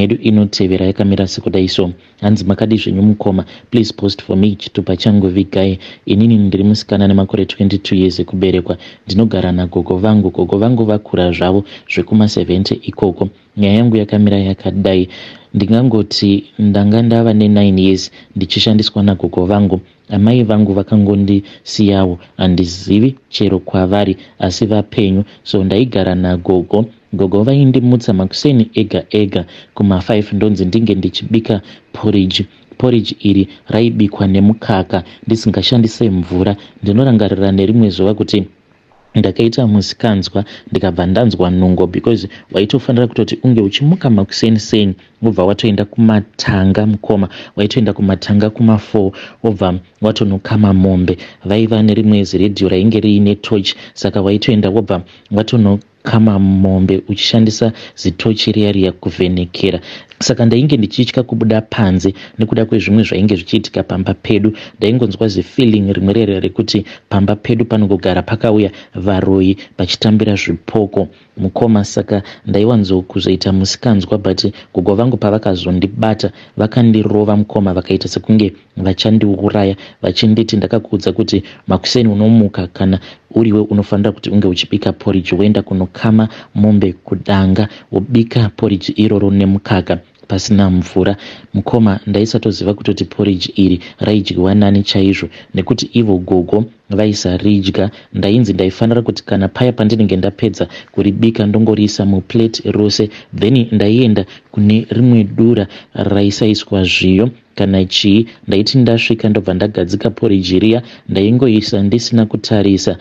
Yedu inotevera yakamira sekudai so. Hanzi, "Makadi zvenyu mukoma? Please post for me. Chitupa changu vigai. Inini ndiri musikana nemakore 22 years ekuberekwa. Ndinogara nagogo vangu. Gogo vangu vakura zvavo zvekuma70 ikoko. Nyaya yangu yakamira yakadai. Ndingangoti ndanga ndava ne9 years ndichishandiswa nagogo vangu. Amai vangu vakangondisiyawo, handizivi chero kwavari, asi vapenyu. So ndaigara nagogo. Gogo vaindimutsa makuseni ega ega kuma5, ndonzi ndinge ndichibika porridge. Porridge iri raibikwa nemukaka, ndisingashandise mvura. Ndinorangarira nerimwe zuva kuti ndakaita musikanzwa, ndikabva ndanzwa nungo, because waitofanira kutoti unge uchimuka makuseni seni, wobva watoenda kumatanga. Mukoma, waitoenda kumatanga kuma4, wobva watonokama mombe. Vaiva nerimwe ziredhiyo rainge riine torch, saka waitoenda, wobva watonokama mombe uchishandisa zitochi riya riya kuvhenekera. Saka ndainge ndichitya kubuda panze nekuda kwezvimwe zvainge zvichiitika pamba pedu. Ndaingonzwa zifeeling rimwe rere rekuti pamba pedu panongogara pakauya varoyi vachitambira zvipoko, mukoma. Saka ndaiwanzokuzoita musikanzwa, but gogo vangu pavakazondibata, vakandirova, mukoma, vakaita sekunge vachandiuraya, vachinditi, 'Ndakakuudza kuti makuseni unomuka, kana uriwe unofanira kuti unge uchibika porridge, woenda kunokama mombe kudanga, wobika porridge iroro nemukaka pasina mvura.' Mukoma, ndaisatoziva kutoti porridge iri raidyiwa nani chaizvo, nekuti ivo gogo vaisaridya. Ndainzi ndaifanira kuti kana paya pandinenge ndapedza kuribika, ndongoriisa muplate rose, then ndaienda kune rimwe dura raisaiswa zviyo kana chii. Ndaiti ndasvika, ndobva ndagadzika porridge riya. Ndaingoisa ndisina kutarisa.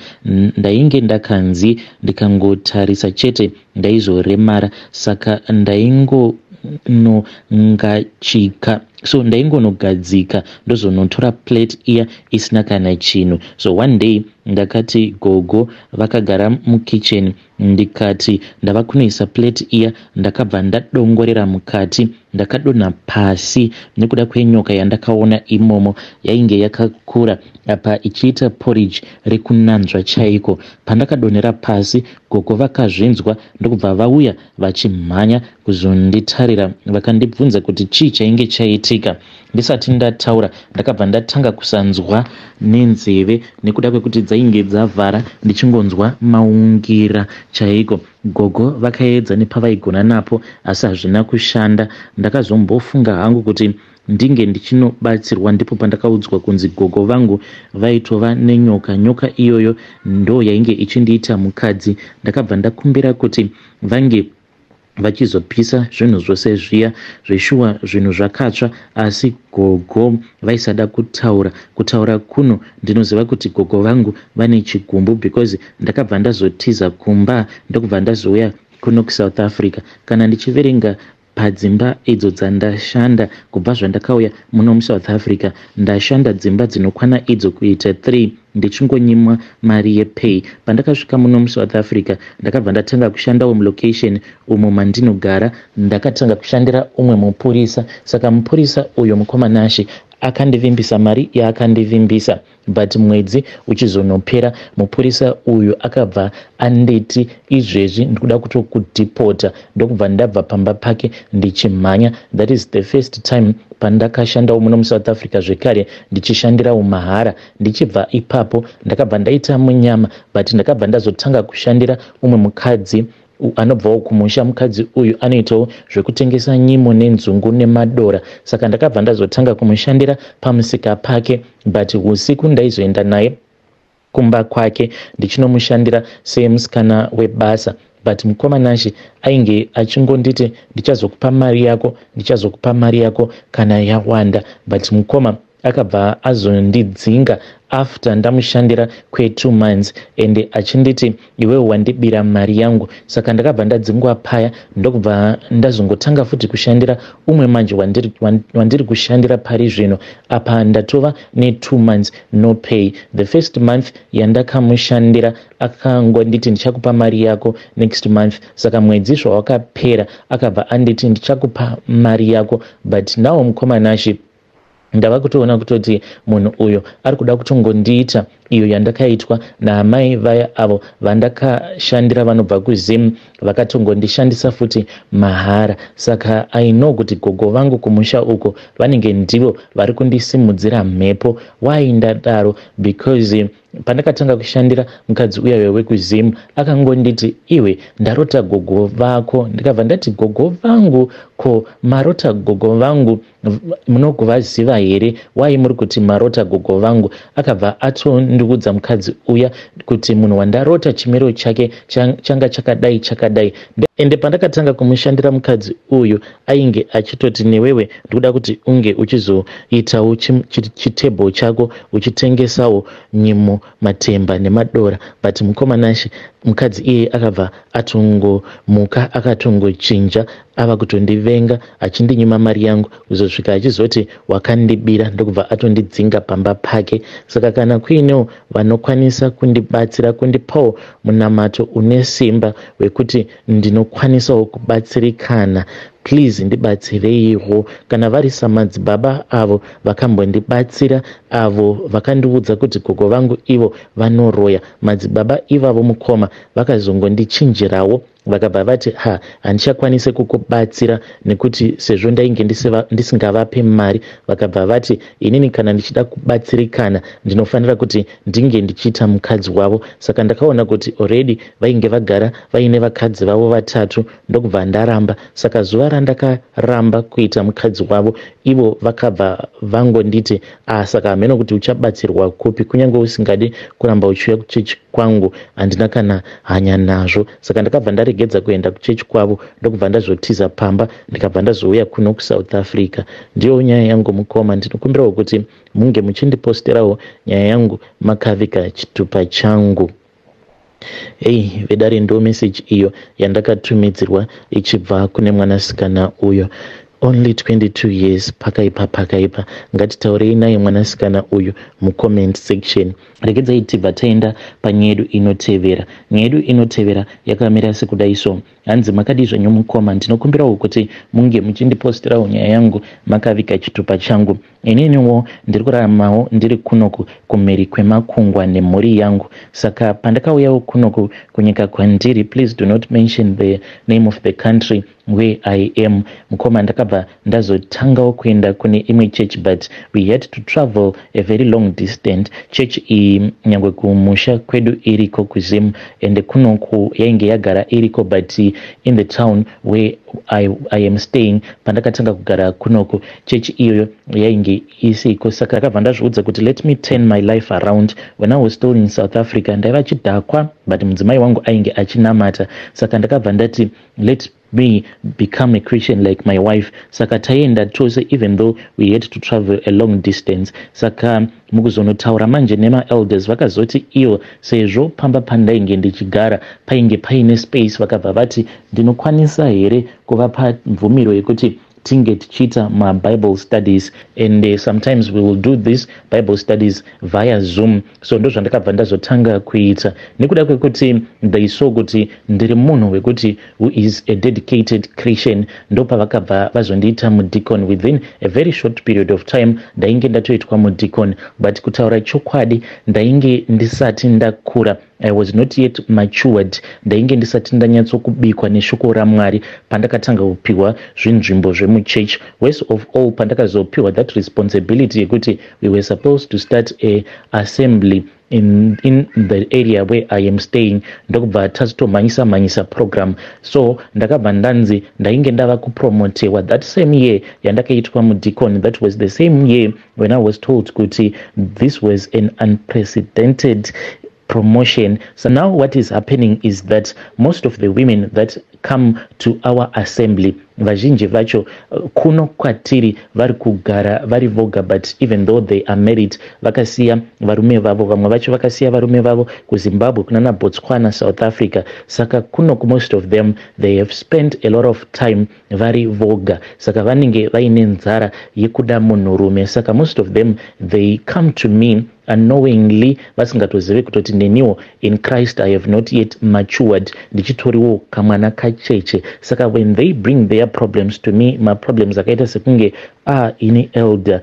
Ndainge ndakanzi ndikangotarisa chete ndaizoremara, saka ndaingonongachika, so ndaingonogadzika, ndozonotora plate iya isina kana chinhu. So one day ndakati, gogo vakagara mukitchen, ndikati ndava kunoisa plate iya, ndakabva ndadongorera mukati, ndakadonha pasi nekuda kwenyoka yandakaona imomo. Yainge yakakura, apa ichiita porridge rekunanzva chaiko. Pandakadonhera pasi, gogo vakazvinzwa, ndokubva vauya vachimhanya kuzonditarira. Vakandibvunza kuti chii chainge chaitika. Ndisati ndataura, ndakabva ndatanga kusanzwa nenzeve nekuda kwekuti dzainge dzavhara, ndichingonzwa maungira chaiko. Gogo vakaedza nepavaigona napo, asi hazvina kushanda. Ndakazombofunga hangu kuti ndinge ndichinobatsirwa. Ndipo pandakaudzwa kunzi gogo vangu vaitova nenyoka. Nyoka iyoyo ndo yainge ichindiita mukadzi. Ndakabva ndakumbira kuti vange vachizopisa zvinhu zvose zviya. Zveshuwa zvinhu zvakatsva, asi gogo vaisada kutaura. Kutaura kuno ndinoziva kuti gogo vangu vane chigumbu, because ndakabva ndazotiza kumba, ndokubva ndazouya kuno kuSouth Africa. Kana ndichiverenga padzimba idzo dzandashanda kubva zvandakauya muno muSouth Africa, ndashanda dzimba dzinokwana idzo kuita 3, ndichingonyimwa mari yepay. Pandakasvika muno muSouth Africa, ndakabva ndatanga kushandawo mulocation umo mandinogara. Ndakatanga kushandira umwe mupurisa. Saka mupurisa uyo, mukoma Nashe, akandivimbisa mari yaakandivimbisa, but mwedzi uchizonopera, mupurisa uyu akabva anditi, 'Izvezvi ndikuda kutokudhipota.' Ndokubva ndabva pamba pake ndichimhanya. That is the first time pandakashandawo muno muSouth Africa zvekare, ndichishandirawo mahara. Ndichibva ipapo, ndakabva ndaita munyama, but ndakabva ndazotanga kushandira umwe mukadzi anobvawo kumusha. Mukadzi uyu anoitawo zvekutengesa nyimo nenzungu nemadora. Saka ndakabva ndazotanga kumushandira pamusika pake, but usiku ndaizoenda naye kumba kwake ndichinomushandira semusikana webasa. But mukoma Nashe, ainge achingonditi, 'Ndichazokupa mari yako, ndichazokupa mari yako kana yawanda.' But mukoma, akabva azondidzinga after ndamushandira kwe2 months, and achinditi, 'Iwewe wandibira mari yangu.' Saka ndakabva ndadzingwa paya, ndokubva ndazongotanga futi kushandira umwe manje wandiri kushandira pari zvino. Apa ndatova ne2 months no pay. The first month yandakamushandira, akangonditi, 'Ndichakupa mari yako next month.' Saka mwedzi zvawakapera, akabva anditi, 'Ndichakupa mari yako.' But now, mukoma Nashe, ndava kutoona kutoti munhu uyu ari kuda kutongondiita iyo yandakaitwa naamai vaya avo vandakashandira vanobva kuZim, vakatongondishandisa futi mahara. Saka I know kuti gogo vangu kumusha uko vanenge ndivo vari kundisimudzira mhepo. Why ndadaro? Because pandakatanga kushandira mukadzi uya wekuZim, akangonditi, "Iwe, ndarota gogo vako." Ndikabva ndati, "Gogo vangu? Ko marota gogo vangu, munogovaziva here? Wai muri kuti marota gogo vangu?" Akabva atondiudza mukadzi uya kuti munhu wandarota chimiro chake changa chakadai chakadai. Ende pandakatanga kumushandira mukadzi uyu, ainge achitoti, "Newewe ndikuda kuti unge uchizoitawo chitebho chako, uchitengesawo nyimo, matemba nemadora." But mukoma Nashe, mukadzi iyeye akabva atongomuka, akatongochinja, ava kutondivenga, achindinyima mari yangu, kuzosvika achizoti, "Wakandibira," ndokubva atondidzinga pamba pake. Saka kana kuinewo vanokwanisa kundibatsira, kundipawo munamato une simba wekuti ndinokwanisawo kubatsirikana, please ndibatsireiwo. Kana vari samadzibaba avo vakambondibatsira, avo vakandiudza kuti gogo vangu ivo vanoroya, madzibaba ivavo, mukoma, vakazongondichinjirawo, vakabva vati, "Ha, handichakwanisi kukubatsira," nekuti sezvo ndainge ndisingavape mari. Vakabva vati, "Inini kana ndichida kubatsirikana, ndinofanira kuti ndinge ndichiita mukadzi wavo." Saka ndakaona kuti already vainge vagara vaine vakadzi vavo vatatu, ndokubva ndaramba. Saka zuva randakaramba kuita mukadzi wavo, ivo vakabva vangonditi, "Ah, saka hameno kuti uchabatsirwa kupi. Kunyange usingadi kuramba uchiuya kuchechi kwangu, handina kana hanya nazvo." Saka ndakabva ndaregedza kuenda kuchechi kwavo, ndokubva ndazotiza pamba, ndikabva ndazouya kuno kuSouth Africa. Ndiyo nyaya yangu, mukoma. Ndinokumbirawo kuti munge muchindiposterawo nyaya yangu makavika chitupa changu. Ei vedare, ndo meseji iyo yandakatumidzirwa ichibva kune mwanasikana uyo, only 22 years. Pakaipa, pakaipa. Ngatitaurei naye mwanasikana uyu mucomment section. Regedzai tibva taenda panyaya yedu inotevera. Nyaya yedu inotevera yakamira sekudai so. Hanzi, "Makadii zvenyu mukoma? Ndinokumbirawo kuti munge muchindiposterawo nyaya yangu makavika chitupa changu. Ininiwo ndiri kuraramawo ndiri kunoku kumhiri kwemakungwa nemhuri yangu. Saka pandakauyawo kunoku kunyika kwandiri," please do not mention the name of the country where I am, mukoma, "ndakabva ndazotangawo kuenda kune imwe church, but we had to travel a very long distance. Church iyi, nyange kumusha kwedu iriko kuZim, ende kunoku yainge yagara iriko, but in the town where I am staying, pandakatanga kugara kunoku, chechi iyoyo yainge isiko. Saka ndakabva ndazviudza kuti let me turn my life around. When I was still in South Africa, ndaiva chidhakwa, but mudzimai wangu ainge achinamata. Saka ndakabva ndati let me become a Christian like my wife. Saka taienda tose, even though we had to travel a long distance. Saka mukuzonotaura manje nemaelders, vakazoti ivo sezvo pamba pandainge ndichigara painge paine space, vakabva vati ndinokwanisa here kuvapa mvumiro yekuti tinge tichiita mabible studies, and sometimes we will do this Bible studies via Zoom. So ndo zvandakabva ndazotanga kuita, nekuda kwekuti they saw kuti ndiri munhu wekuti who is a dedicated Christian. Ndopavakabva vazondiita mudeacon. Within a very short period of time ndainge ndatoitwa mudeacon, but kutaura chokwadi, ndainge ndisati ndakura. I was not yet matured. Ndainge ndisati ndanyatsokubikwa neshoko raMwari pandakatanga kupiwa zvinzvimbo zvemuchurch. Worst of all, pandakazopiwa that responsibility yekuti we were supposed to start a assembly in the area where I am staying, ndokubva tazotomhanyisa mhanyisa program. So ndakabva ndanzi ndainge ndava kupromotewa that same year yandakaitwa mudeacon. That was the same year when I was told kuti this was an unprecedented promotion. So now what is happening is that most of the women that come to our assembly, vazhinji vacho kuno kwatiri vari kugara vari voga, but even though they are married, vakasiya varume vavo. Vamwe vacho vakasiya varume vavo kuZimbabwe, kunana Botswana, South Africa. Saka kuno, most of them, they have spent a lot of time vari voga, saka vanenge vaine nzara yekuda munhurume. Saka most of them, they come to me." Unknowingly, vasingatozive kutoti neniwo in Christ I have not yet matured, ndichitoriwo kamwana kacheche. Saka when they bring their problems to me, maproblems akaita sekunge, "Ah, ini elder,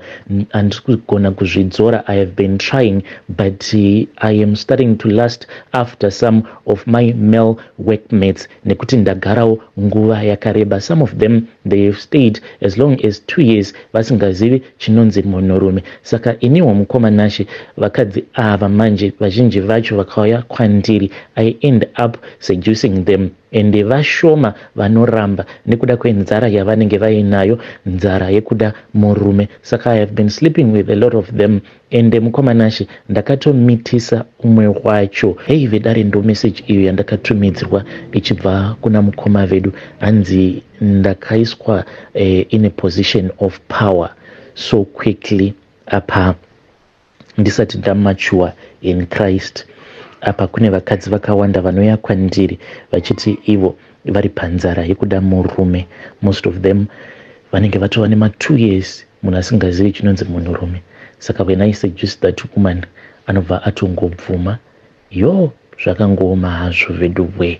handisi kugona kuzvidzora. I have been trying, but I am starting to lust after some of my male workmates nekuti ndagarawo nguva yakareba." Some of them, they have stayed as long as 2 years vasingazivi chinonzi munhurume. Saka iniwo, mukoma Nashe, vakadzi ava manje, vazhinji vacho vakauya kwandiri, I end up seducing them, ende vashoma vanoramba nekuda kwenzara yavanenge vainayo, nzara yekuda murume. Saka I have been sleeping with a lot of them, ende mukoma Nashe, ndakatomitisa umwe wacho. Hei vedare, ndo meseji iyo yandakatumidzirwa ichibva kuna mukoma vedu. Hanzi ndakaiswa in a position of power so quickly apa ndisati ndamature in Christ. Apa kune vakadzi vakawanda vanouya kwandiri vachiti ivo vari panzara yekuda murume. Most of them vanenge vatova nema2 years munhu asingazivi chinonzi munhurume. Saka when I seduce that woman, anobva atongobvuma. Yo, zvakangooma hazvo vedu we.